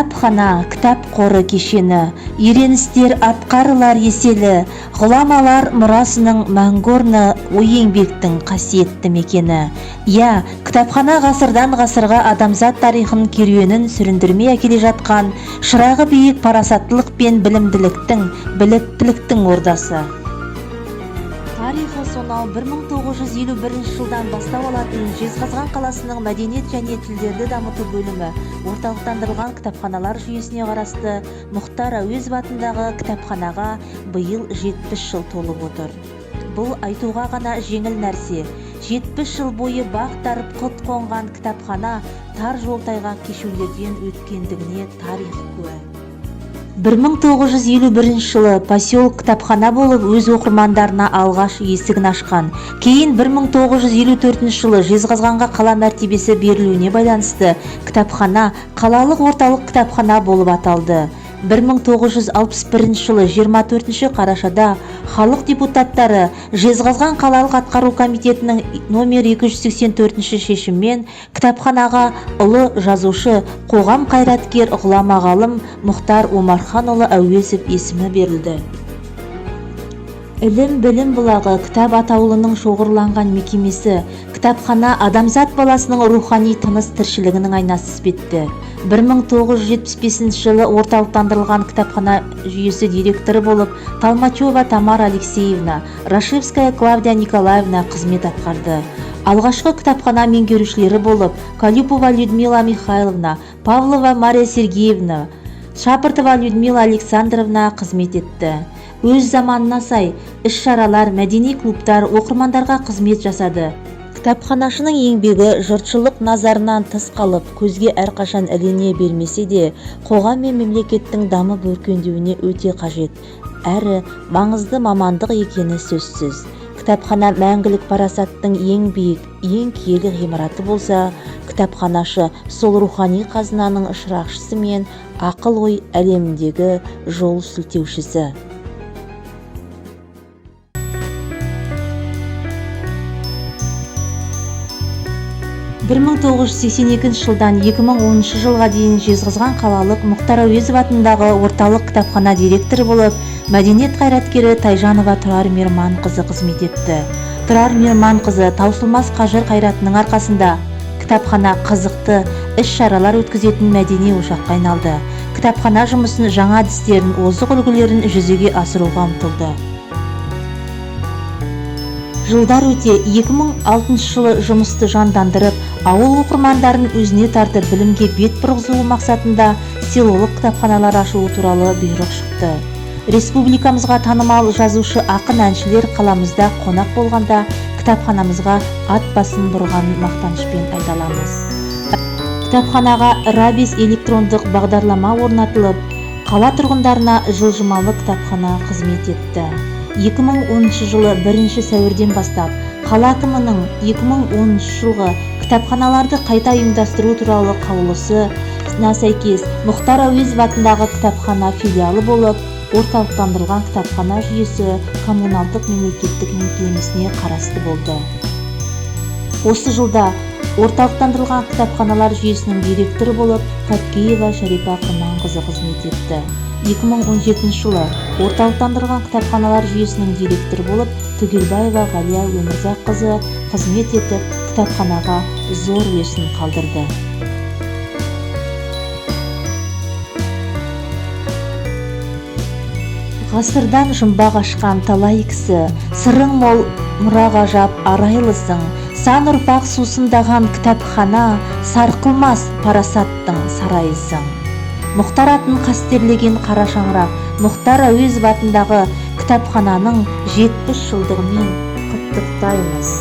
Кітапхана, кітап қоры кешені, ерен істер атқарылар еселі, ғұламалар мұрасының мәңгі орны, ой еңбектің қасиетті мекені. Иә, кітапхана ғасырдан ғасырға адамзат тарихын керуенін сүріндірмей әкеле жатқан шырағы биік парасаттылық пен білімділіктің, біліктіліктің ордасы. Тарихы сонау 1951 жылдан бастау алатын Жезқазған қаласының мәдениет және тілдерді дамыту бөлімі орталықтандырылған кітапханалар жүйесіне қарасты Мұхтар Әуезов атындағы кітапханаға биыл 70 жыл толып отыр. Бұл айтуға ғана жеңіл нәрсе. 70 жыл бойы бақ дарып құт қонған кітапхана тар жол тайғақ кешулерден өткендігіне тарих куә. 1951 жылы поселок кітапхана болып өз оқырмандарына алғаш есігін ашқан. Кейін 1954 жылы Жезқазғанға қала мәртебесі берілуіне байланысты кітапхана қалалық орталық кітапхана болып аталды. 1961 жылы 24 қарашада халық депутаттары Жезқазған қалалық атқару комитетінің номер 284 шешімімен кітапханаға ұлы жазушы, қоғам қайраткер, ғұлама ғалым Мұхтар Омарханұлы Әуезов есімі берілді. Ілім білім бұлағы кітап атаулының шоғырланған мекемесі кітапхана адамзат баласының рухани тыныс тіршілігінің айнасы іспетті. 1975 жылы орталықтандырылған кітапхана жүйесі директоры болып Толмачева Тамара Алексеевна, Рашевская Клавдия Николаевна қызмет атқарды. Алғашқы кітапхана меңгерушілері болып Калюпова Людмила Михайловна, Павлова Мария Сергеевна, Шапыртова Людмила Александровна қызмет етті. Өз заманына сай іс-шаралар, мәдени клубтар оқырмандарға қызмет жасады. Кітапханашының еңбегі жұртшылық назарынан тыс қалып, көзге әрқашан іліне бермесе де, қоғам мен мемлекеттің дамып өркендеуіне өте қажет әрі маңызды мамандық екені сөзсіз. Кітапхана мәңгілік парасаттың ең биік, ең киелі ғимараты болса, кітапханашы сол рухани қазынаның шырақшысы мен ақыл-ой әлеміндегі жол сілтеушісі. 1982 жылдан 2010 жылға дейін Жезқазған қалалық Мұхтар Әуезов атындағы орталық кітапхана директоры болып мәдениет қайраткері Тайжанова Тұрар Мейірманқызы қызмет етті. Тұрар Мейірманқызы таусылмас қажыр қайратының арқасында кітапхана қызықты іс-шаралар өткізетін мәдени ошаққа айналды. Кітапхана жұмысын жаңа әдістерін, озық үлгілерін жүзеге асыруға ұмтылды. Жылдар өте 2006 жылы жұмысты жандандырып, ауыл оқырмандарын өзіне тартып білімге бет бұрғызу мақсатында селолық кітапханалар ашылу туралы бұйрық шықты. Республикамызға танымал жазушы, ақын, әншілер қаламызда қонақ болғанда кітапханамызға ат басын бұрғанын мақтанышпен айта аламыз. Кітапханаға Рабис электрондық бағдарлама орнатылып, қала тұрғындарына жылжымалы кітапхана қызмет етті. 2010 жылы 1 сәуірден бастап қала әкімінің 2010 жылғы кітапханаларды қайта ұйымдастыру туралы қаулысына сәйкес Мұхтар Әуезов атындағы кітапхана филиалы болып орталықтандырылған кітапхана жүйесі коммуналдық мемлекеттік мекемесіне қарасты болды. Осы жылда орталықтандырылған кітапханалар жүйесінің директоры болып Капкеева Шәрипа Құрманқызы қызмет етті. 2017 жылы орталықтандырылған кітапханалар жүйесінің директоры болып Түгелбаева Ғалия Өмірзаққызы қызмет етіп, кітапханаға зор үлесін қалдырды. Ғасырдан жұмбақ ашқан талай кісі, сырың мол мұра ғажап арайлысың, сан ұрпақ сусындаған кітапхана сарқылмас парасаттың сарайысың. Мұхтар атын қастерлеген қара шаңырақ Мұхтар Әуезов атындағы кітапхананың 70 жылдығымен құттықтаймыз.